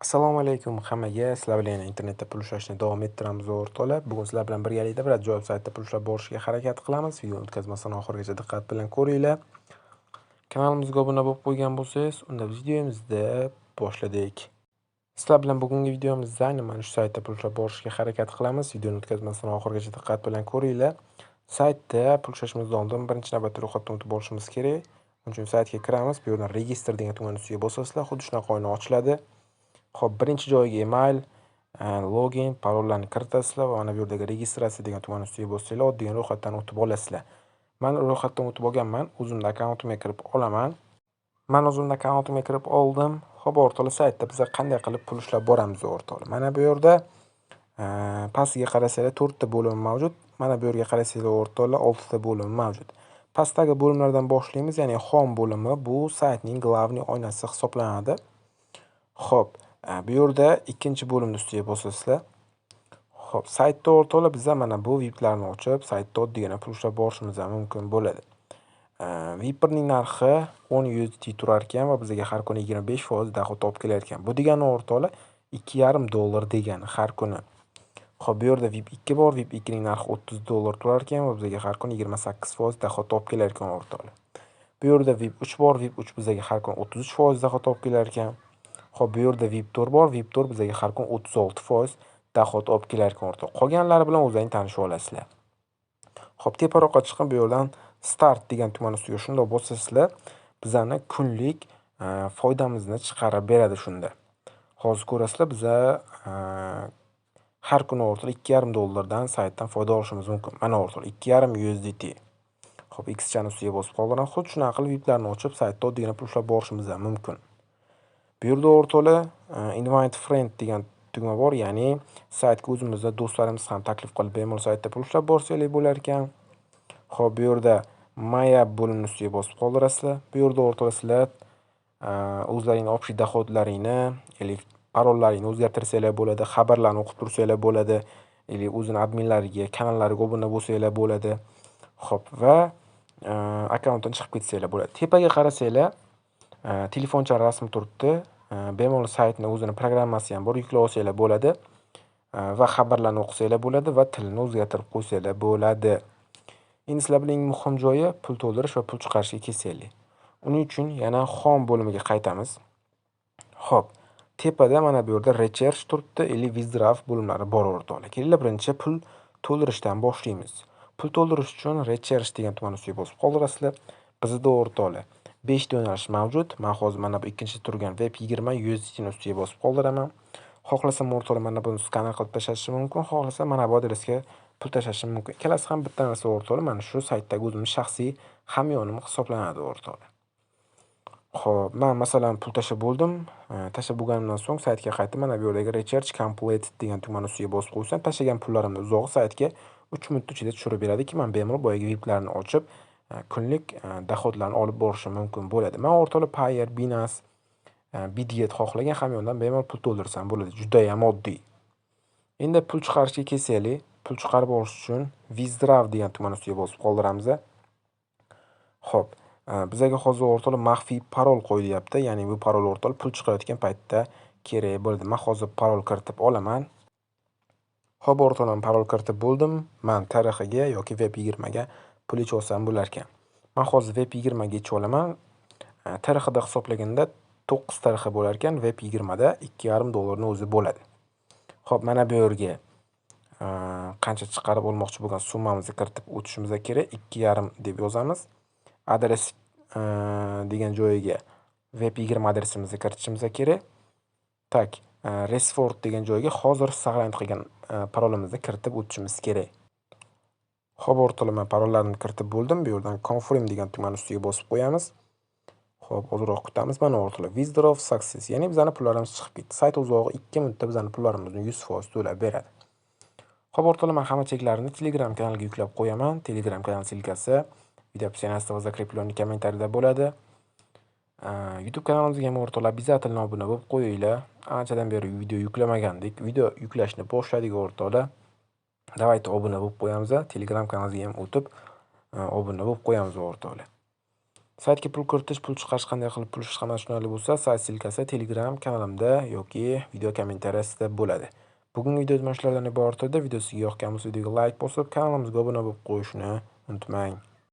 Assalomu alaykum hammaga. Sizlar bilan yana internetda pul ishlashni davom ettiramiz, o'rtoqlar. Bugun sizlar bilan birgalikda bir ajoyib saytda pul ishlab borishga harakat qilamiz. Videoni o'tkazmasdan oxirigacha diqqat bilan ko'ringlar. Kanalimizga obuna bo'lib qo'ygan bo'lsangiz, unda videomizni boshladik. Sizlar bilan bugungi videomizda aynan mana shu saytda pul ishlab borishga harakat qilamiz. Videoni o'tkazmasdan oxirigacha diqqat bilan ko'ringlar. Saytda pul ishlashimizdan oldin birinchi navbatda ro'yxatdan o'tib olishimiz kerak. Buning uchun saytga kiramiz. Bu yerdan registr degan tugmani ustiga bosasizlar, xuddi shunaqa oyna ochiladi. Xo'p, birinchi joyiga email, login, parollarni kiritasizlar va mana bu yerdagi registratsiya degan tugmani ustiga bossanglar, oddiy ro'yxatdan o'tib olasizlar. Men ro'yxatdan o'tib olganman, o'zimni akkauntimga kirib olaman. Men o'zimni akkauntimga kirib oldim. Xo'p, o'rtoqlar, saytda biz qanday qilib pul ishlab boramiz, o'rtoqlar. Mana bu yerda pastiga qarasanglar 4 ta bo'lim mavjud. Mana bu yerga qarasanglar, o'rtoqlar, 6 ta bo'lim mavjud. Pastdagi bo'limlardan boshlaymiz, ya'ni home bo'limi bu saytning главный oynasi hisoblanadi. Xo'p, bu yerda ikkinchi bo'limni ustiga bosasizlar. Xo'p, saytda, o'rtoqlar, biza mana bu VIPlarni ochib, saytda oddiygina pul ishlab borishimiz ham mumkin bo'ladi. VIPning narxi 10 USDT turar ekan va bizga har kuni 25% dohod olib kelar ekan. Bu degani, o'rtoqlar, 2,5 dollar degani har kuni. Xo'p, bu yerda VIP 2 bor. VIP 2 ning narxi 30 dollar turar ekan va bizga har kuni 28% dohod olib kelar ekan, o'rtoqlar. Bu yerda VIP 3 bor. VIP 3 bizga har kuni 33% dohod olib kelar ekan. Xo'p, bu yerda VIP 4 bor. VIP 4 bizga har kun 36% dohod olib kelar ekan, o'rtoq. Qolganlari bilan o'zlaring tanishib olasizlar. Xo'p, teparoqqa chiqib, bu yerdan start degan tugmani ustiga shundoq bosasizlar, bizani kunlik foydamizni chiqarib beradi shunda. Hozir ko'rasizlar, biza har kuni, o'rtoqlar, 2,5 dollardan saytdan foyda olishimiz mumkin. Mana, o'rtoqlar, 2,5 USDT. Xo'p, X chani ustiga bosib qoldiraman. Xuddi shunaqa qilib VIPlarni ochib, saytda oddiygina pul ishlab borishimiz ham mumkin. Bu yerda, o'rtoqlar, invite friend degan tugma bor, ya'ni saytga o'zimizni do'stlarimiz ham taklif qilib bemalol saytda pul ishlab borsak bo'lar ekan. Xo'p, bu yerda My App bo'limini ustiga bosib qoldirasizlar. Bu yerda, o'rtoqlar, sizlar o'zlaringni общий доходlaringni или parollaringni o'zgartirsanglar bo'ladi, xabarlarni o'qib tursanglar bo'ladi, или o'zini adminlariga, kanallariga obuna bo'lsanglar bo'ladi. Xo'p, va akkauntdan chiqib ketsanglar bo'ladi. Tepaga qarasanglar, telefoncha rasmi turibdi. Bemalol saytni o'zini programmasi ham bor, yuklab olsanglar bo'ladi va xabarlarni o'qisanglar bo'ladi va tilini o'zgartirib qo'ysanglar bo'ladi. Endi sizlar bilan eng muhim joyi pul to'ldirish va pul chiqarishga kelsak. Uning uchun yana home bo'limiga qaytamiz. Xo'p, tepada mana bu yerda recharge turibdi или withdraw bo'limlari bor, o'rtoqlar. Kelinglar, birinchi pul to'ldirishdan boshlaymiz. Pul to'ldirish uchun recharge degan tugmani ustiga bosib qoldirasizlar. Bizda, o'rtoqlar, 5 ta yo'nalish mavjud. Men hozir mana bu ikkinchi turgan BEP20 USDT ni ustiga bosib qoldiraman. Xohlasam, o'rtoqlar, mana buni skaner qilib tashlashim mumkin, xohlasam, mana bu adresga pul tashlashim mumkin. Ikkalasi ham bitta narsa, o'rtoqlar, mana shu saytdagi o'zimning shaxsiy hamyonim hisoblanadi, o'rtoqlar. Xo'p, men masalan pul tashlab bo'ldim. Tashlab bo'lganimdan so'ng saytga qaytib, mana bu yerdagi recharge complete degan tugmani ustiga bosib qo'ysam, tashlagan pullarimni uzog'i saytga 3 minut ichida tushirib beradiki, men bemalol boyagi VIPlarni ochib, kunlik доходlarni olib borishim mumkin bo'ladi. Men, o'rtoqlar, Payeer, Binance, Bitget xohlagan hamyondan bemalol pul to'ldirsam bo'ladi. Judayam oddiy. Endi pul chiqarishga kelsak, pul chiqarib olish uchun withdraw degan tugmani ustiga bosib qoldiramiz. Xo'p, bizaga hozir, o'rtoqlar, maxfiy parol qo'y deyapti. Ya'ni bu parol, o'rtoqlar, pul chiqarayotgan paytda kerak bo'ladi. Men hozir parol kiritib olaman. Xo'p, o'rtoqlar, parol kiritib bo'ldim. Men TRXga yoki BEP20 ga pul yechib olsam bo'lar ekan. Men hozir BEP20 ga yechib olaman. TRXda hisoblaganda 9 TRX bo'lar ekan, BEP20 da 2,5 dollarni o'zi bo'ladi. Xo'p, mana bu yerga qancha chiqarib olmoqchi bo'lgan summamizni kiritib o'tishimiz kerak. 2,5 deb yozamiz. Adres degan joyiga BEP20 adresimizni kiritishimiz kerak. Так, Password degan joyga hozir saqlanib qilgan parolimizni kiritib o'tishimiz kerak. Xo'p, o'rtoqlar, men parollarni kiritib bo'ldim. Bu yerdan confirm degan tugmani ustiga bosib qo'yamiz. Xo'p, ozroq kutamiz. Mana, o'rtoqlar, withdraw success, ya'ni bizani pullarimiz chiqib ketdi. Sayt uzog'i 2 minutda bizani pullarimizni 100% to'lab beradi. Xo'p, o'rtoqlar, men hamma cheklarni Telegram kanaliga yuklab qo'yaman. Telegram kanal ссылка si video описание sida va закрепленный kommentariyda bo'ladi. YouTube kanalimizga ham, o'rtoqlar, обязательно obuna bo'lib qo'yinglar. Anchadan beri video yuklamagandik. Video yuklashni boshladik, o'rtoqlar. Давайте obuna bo'lib qo'yamiz. Telegram kanalimizga ham o'tib, obuna bo'lib qo'yamiz, o'rtoqlar. Saytga pul kiritish, pul chiqarish, qanday qilib pul ishlash hammasi tushunarli bo'lsa, sayt ссылка si Telegram kanalimda yoki video kommentariyasida bo'ladi. Bugungi videomiz mana shulardan iborat edi. Video sizga yoqqan bo'lsa, videoga like bosib, kanalimizga obuna bo'lib qo'yishni unutmang.